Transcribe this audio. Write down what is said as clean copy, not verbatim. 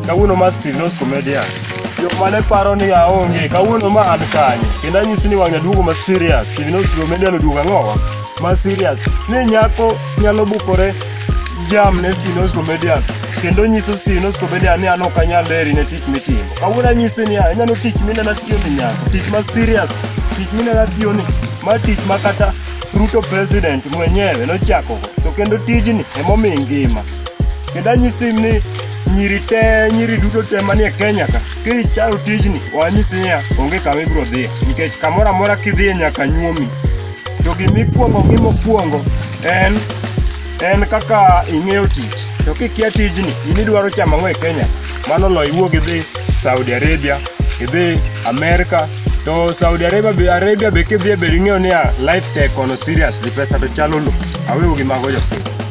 Kawuono ma Steve Comedian. Jok mane paro ni aonge, kawuono ma an kanye. Kendo anyisi ni wang'ni aduogo ma serious. Steve Comedian oduogo ang'owa? Ma serious. Ni nyako nyalo bukore jam ne Steve Comedian. Kendo nyiso Steve Comedian ni an ok anyal heri ne tich mitimo. Kawuono anyisi ni ineno tich mineno atiyo ni nyako. Tich ma serious. Tich mineno atiyo ni ma tich ma kata Ruto president mwenyewe nochako go. To kendo tijni emomiyo ngima. Kendo anyisi ni nyiri te, nyiri duto te manie Kenya ka, kichayo tijni, wanyisi niya, onge kama ibiro dhiye. Nikech kamoro amora kidhiye nyaka nyuomi. To gimikwongo gimokwongo en en kaka ing'eyo tich. To kikia tijni, in idwaro chamo ang'o e Kenya? Mano lo iwuog idhi Saudi Arabia, idhi Amerika. To Saudi Arabia be, Arabia be kidhiye be ing'eyo niya, life tek kono seriously, pesa to chalo lo. Awewu gi mago jopiny.